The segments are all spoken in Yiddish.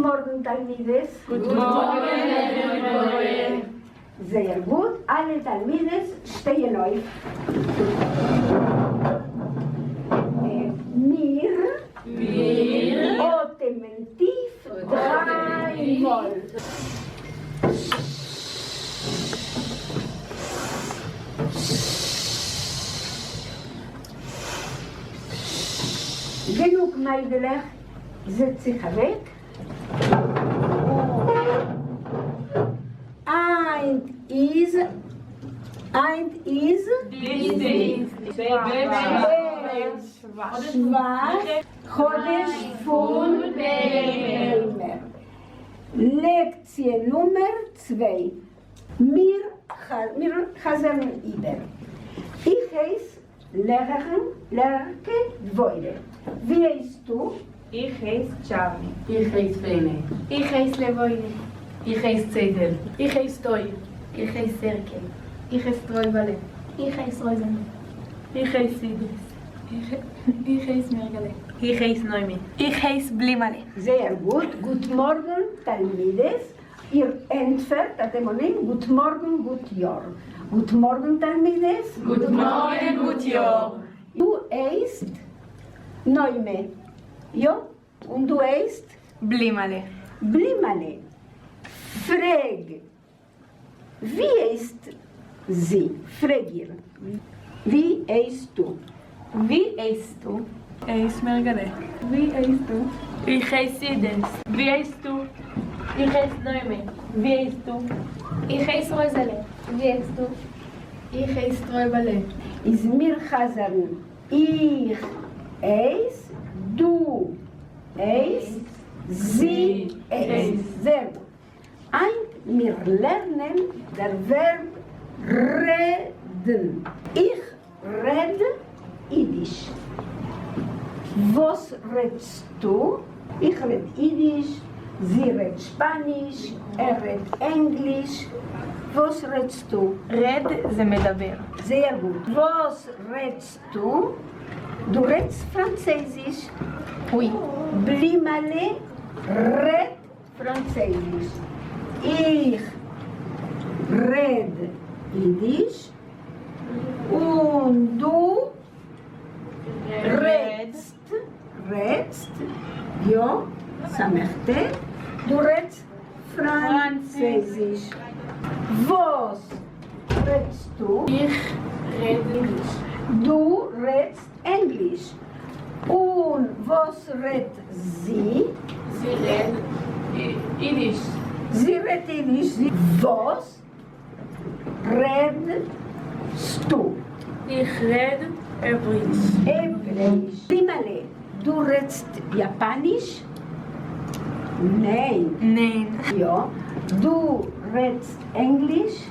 מאָרגן, תּלמידות. גוט מאָרגן, לערערין. זייער גוט, אַלע תּלמידות שטייען אויף. מיר אָטעמען טיף דריי מאָל. גענוג מיידלעך, זעצט זיך אוועק. היינט איז היינט איז שבט חודש פון ביימער. לעקציע נומער צוויי. מיר חזר'ן איבער. איך הייס לערערין, לערערקע דבורה. ווי הייסטו? איך הייס טשארלי. איך הייס פענע. איך הייס לבונה. איך הייס צעטל. איך הייס טוי. איך הייס סערקע. איך הייס טרויבעלע. איך הייס רויזעלע. איך הייס אידיס. איך הייס מערגעלע. איך הייס נעמי. איך הייס בלימעלע. זייער גוט, גוט מארגן תלמידות. איר ענטפערט אט דעם אליין, גוט מארגן, גוט יאר. גוט מארגן תלמידות. גוט מארגן, גוט יאר. דו הייסט נעמי, יא? און דו הייסט? בלימעלע. בלימעלע, פרעג ווי הייסט זי? פרעג איר, ווי הייסטו? ווי הייסטו? הייס מערגעלע. ווי הייסטו? איך הייס אידעס. ווי הייסטו? איך הייס נעמי. ווי הייסטו? איך הייס רויזעלע. ווי הייסטו? איך הייס טרויבעלע. איז מיר חזר'ן איך הייס, דו הייסט, זי הייסט. זייער גוט. היינט מיר לערנען דער ווערב רעדן. איך רעד אידיש. וואס רעדסטו? איך רעד אידיש, זי רעדט שפאניש, ער רעדט ענגליש. וואס רעדסטו? רעד זה מדבר. זייער גוט. וואס רעדסטו? דו רעדסט פראנצייזיש. Oui. בלימעלע רעדט פראנצייזיש. איך רעד אידיש און דו רעדסט, רעדסט, יא, סמך ט, דו רעדסט פראנצייזיש. וואס רעדסטו? איך רעד ענגליש. דו רעדסט ענגליש. און וואס רעדט זי? זי רעדט אידיש. זי רעדט אידיש. וואס רעדסטו? איך רעד העברעיש. העברעיש. רימעלע, דו רעדסט יאפאניש? ניין. ניין. יא. דו רעדסט ענגליש?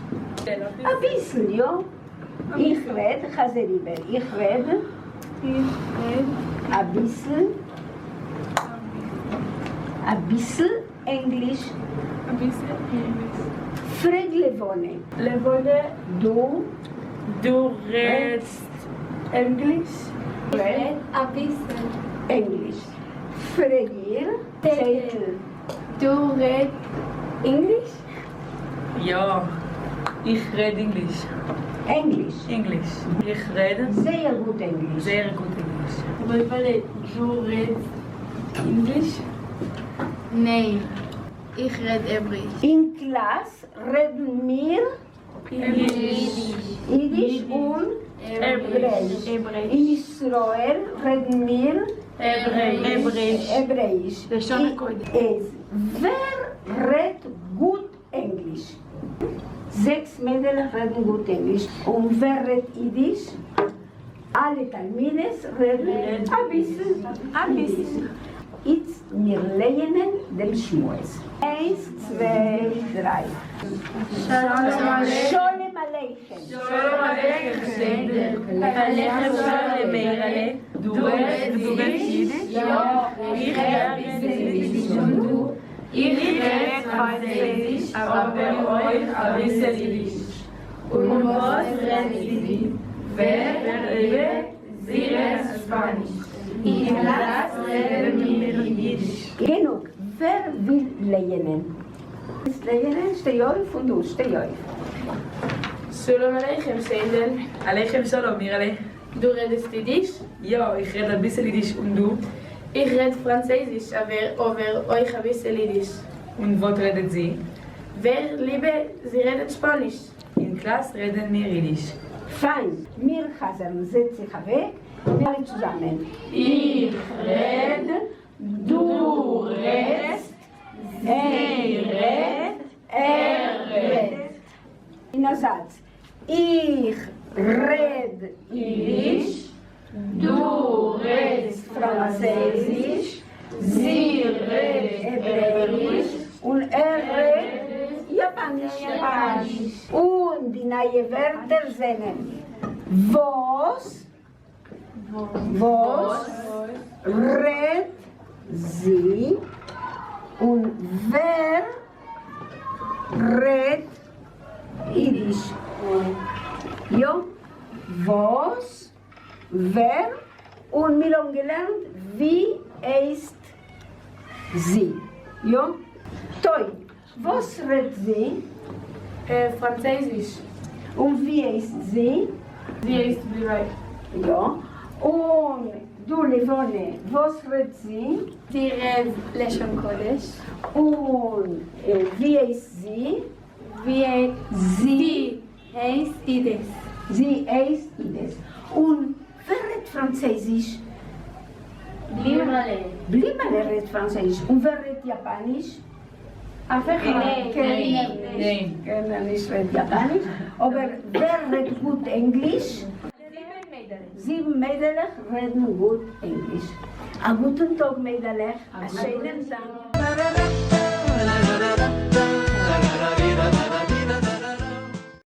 אביסל, יא. איך רעד, חזר איבער, איך רעד. איך רעד. אביסל. אביסל ענגליש. אביסל ענגליש. פרעג לבונה. לבונה. דו. דו רעדסט ענגליש? רעד. אביסל. ענגליש. פרעג איר. צייטל. דו רעדסט ענגליש? יא, איך רעד ענגליש. ענגליש. ענגליש. איך רעד. זייער גוט ענגליש. זייער גוט ענגליש. רויבעלע, דו רעדסט ענגליש? ניין, איך רעד העברעיש. אין קלאס רעדן מיר אידיש. אידיש און העברעיש. אין ישראל רעדן מיר העברעיש. העברעיש. לשון הקודש. איז ווער רעדט גוט ענגליש? זעקס מיידלעך רעדן גוט ענגליש. און ווער רעדט אידיש? אלע תלמידות רעדן אביסל אידיש. איצט מיר לייענען דעם שמועס. איינס צוויי דריי. שלום עליכם. שלום עליכם סענדער. עליכם שלום מאיר'לה. דו רעדסט אידיש? יא, איך רעד אידיש און דו? איך רעד פראנצייזיש אבער אויך אביסל אידיש. און וואס רעדט זי? ווער רעדט? זי רעדט שפאניש. אין קלאס רעדן מיר אידיש. גענוג, ווער וויל. לייענען. לייענען, שטיי אויף און דו, שטיי אויף. שלום עליכם, שיינדל. עליכם שלום, מירעלע. דו רעדסט אידיש? יא, איך רעד אביסל אידיש און דו? איך רעד פראנצייזיש אבער אבער אויך אביסל אידיש. און וואט רעדט זי? ווער, ליבע? זי רעדט שפאניש. אין קלאס רעדן מיר אידיש. פיין, מיר חזר'ן, זעץ זיך אוועק, אלע צוזאמען. איך רעד, דו רעדסט, זי רעדט, ער רעדט. אין א זאץ, איך רעד אידיש, דו רעדסט פראנצייזיש, זי רעדט העברעאיש, און ער רעדט יאפאניש. און די נייע ווערטער זענען, וואס, וואס, רעדט זי, און ווער רעדט אידיש. יא, וואס, ווער, און מיר האבן געלערנט ווי הייסט זי. יא, טוי, וואס רעדט זי? פראנצייזיש. און ווי הייסט זי? זי הייסט בליווי. יא. און דו לבנה, וואס רעדט זי? זי רעדט לשון קודש. און ווי הייסט זי? ווי זי הייסט אידעס. זי הייסט אידעס. און ווער רעדט פראנצייזיש? בלימעלע. בלימעלע רעדט פראנצייזיש. און ווער רעדט יאפאניש? אף אחד. קיינער נישט. קיינער נישט רעדט יאפאניש. אבער ווער רעדט גוט ענגליש? זיבן מיידלעך. זיבן מיידלעך רעדן גוט ענגליש. א גוטן טאג מיידלעך, א שיינעם דאנק.